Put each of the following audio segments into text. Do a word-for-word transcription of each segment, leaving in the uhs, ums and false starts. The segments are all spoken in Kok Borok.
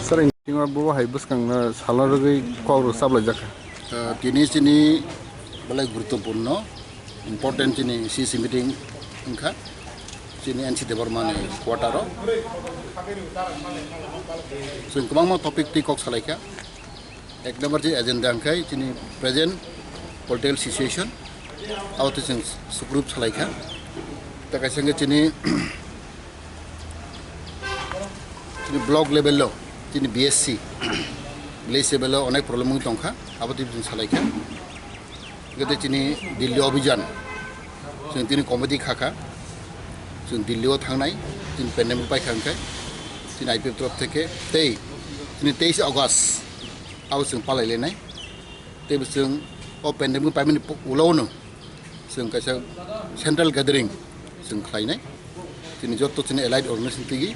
Sir, meeting o bo hai bwskang no salo rwgwi kok rw chaplai jak kha. Ah, tini chini belai guruttopurno, important chini C C meeting wngkha, chini N C Debbarma ni quarter o. Chwng kwbangma topic twi kok salai kha. Ek number je agenda hwnkhe chini present political situation, abo twi chwng sukrup salai kha. Ta kaisa hwnkhe chini, chini block level o, chini B S C, village level o onek problem wngwi tongkha, abo twi chwng salai kha. Hwnkhe tei chini Delhi Abhijan, chwng tini committee kha kha, chwng Delhi o thangnai, chini pandemic paikha hwnkhe, chini I P F torof theke tei chini teis August abo chwng palai lenai. Tei bo chwng o pandemic paimani ulo no chwng kaisa central gathering chwng khlainai. Chini jotto chini allied organization tigi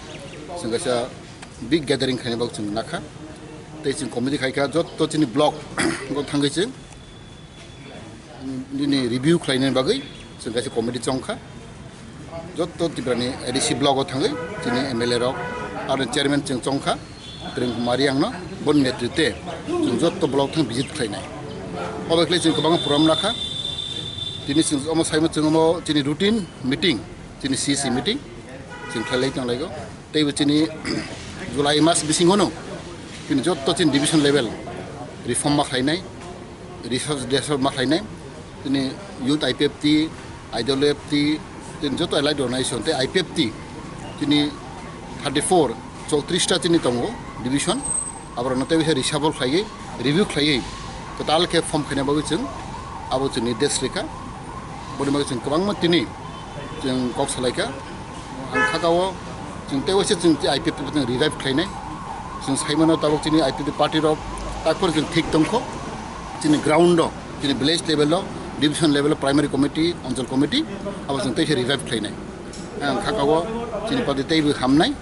chwng kaisa big gathering khlaina bagwi chwng nakha. Tei chwng committee khaikha jotto chini block o thangwi chwng nini review khlaina bagwi chwng kaisa committee chongkha. Jotto Tripura ni A D C block o thangwi chini M L A rok, aro chairman chwng chongkha, Prem Kumar Riang no, boni netritwe chwng jotto block thang visit khlainai. Obo khlai chwng kwbangma program lakha. Tini chwng omo saima chwng omo chini routine meeting, chini C C meeting chwng khlailai tonglaio. Teibo chini July mas bisingo no chini jotto chini division level reform ma khlainai, research, research ma khlainai. Chini youth I P F T, I W F T, chini joto allied organization tei I P F T, chini thirty four, chowtris ta chini tongo division. Aborokno tei bisa reshuffle khlaiwi, review khlaiwi, kwtal khe form khaina bagwi chwng abo chwng nirdesh rikha. Boni bagwi chwng kwbangma tini chwng kok salaikha. Ang kha o chwng tei waisa chwng I P F T bo chwng revive khlainai. Chwng saimano tabuk chini I P F T party rok takhor chwng thik tongkho. Chini ground o, chini village level o, division level o, primary committee, anchal committee, abo chwng tei se revive khlainai. Ang kha o chini party teibo hamnai.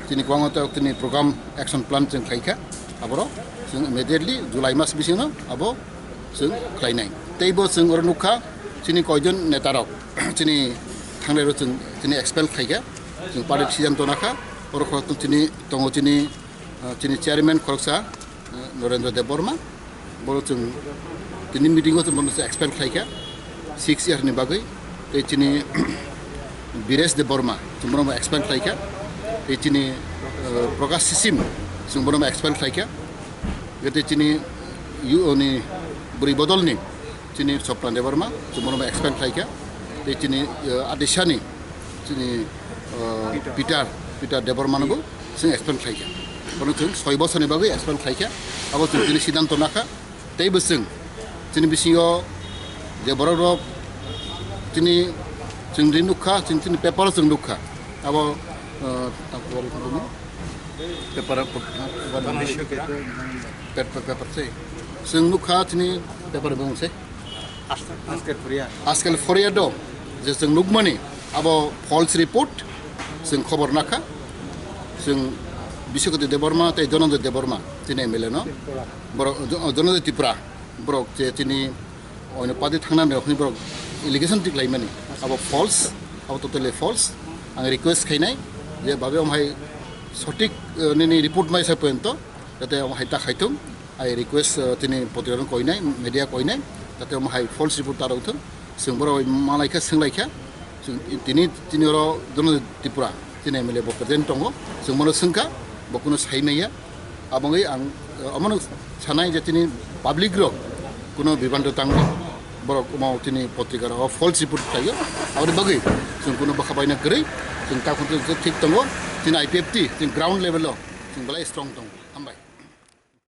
Chini kwbangma tei chini program action plan chwng khlaikha. Aborok chwng immediately July mas bisingo abo chwng khlainai. Teibo chwng oro nukha chini koijon netarok chini thangnai rok chwng chini expel khlaikha. Chwng party siddhanto nakha. Oro khorokthum chini tongo chini, ah, chini chairman khoroksa, ah, Narendra Debbarma. Boro chwng tini meeting o chwng bono expel khlaikha six year ni bagwi. Tei chini Biresh Debbarma chwng bono expel khlaikha. Tei chini, ah, Prakash Sisim chwng bono expel khlaikha. Tei chini U O ni bwrwi bodol ni chini Sopna Debbarma chwng bono expel khlaikha. Tei chini, ah, Adisani chini, ah, Peter, Peter Debbarma no bo chwng expel khlaikha. Bono chwng soi bosor ni bagwi expel khlaikha. Abo chwng chini siddhanto nakha. Tei bo chwng chini bisingo je borok rok chini chwng ri nukha, chini, chini paper o chwng nukha. Abo, ah, paper, paper se. Chwng nukha chini paper bung se. Askel Foria. Askel Foria do, je chwng nukmani, abo false report, chwng khobor nakha, chwng Biswakoti Debbarma tei Dhananjay Debbarma, chini M L A no, borok, Jo-, Dhananjay Tripura, borok je chini oino party thangnani rok hwnwi borok allegation tik laimani, abo false, abo totally false. Ang request khainai, je babe omo hai sotik, eh, nini report mai sa poyonto, jate omo hai ta khaithung. I request, uh, chini potrika rok koinai, media koinai, jate omo hai false report ta rwthwng. Chwng borok malai kha, swng lai kha. Chwng tini, tini oro Dhananjay Tripura, chini M L A bo present tongo. Chwng bono swng kha, bo kuno sai maya. Aboni ang, uh, omono sanai je chini public rok kuno bibhanto tangwi borok omo chini potrika rok false report khlaio. Aboni bagwi chwng kuno bwkha baina kwrwi, chwng takhuk thik tongo. Chini I P F T, chini ground level o chwng belai strong tongo. Hambai.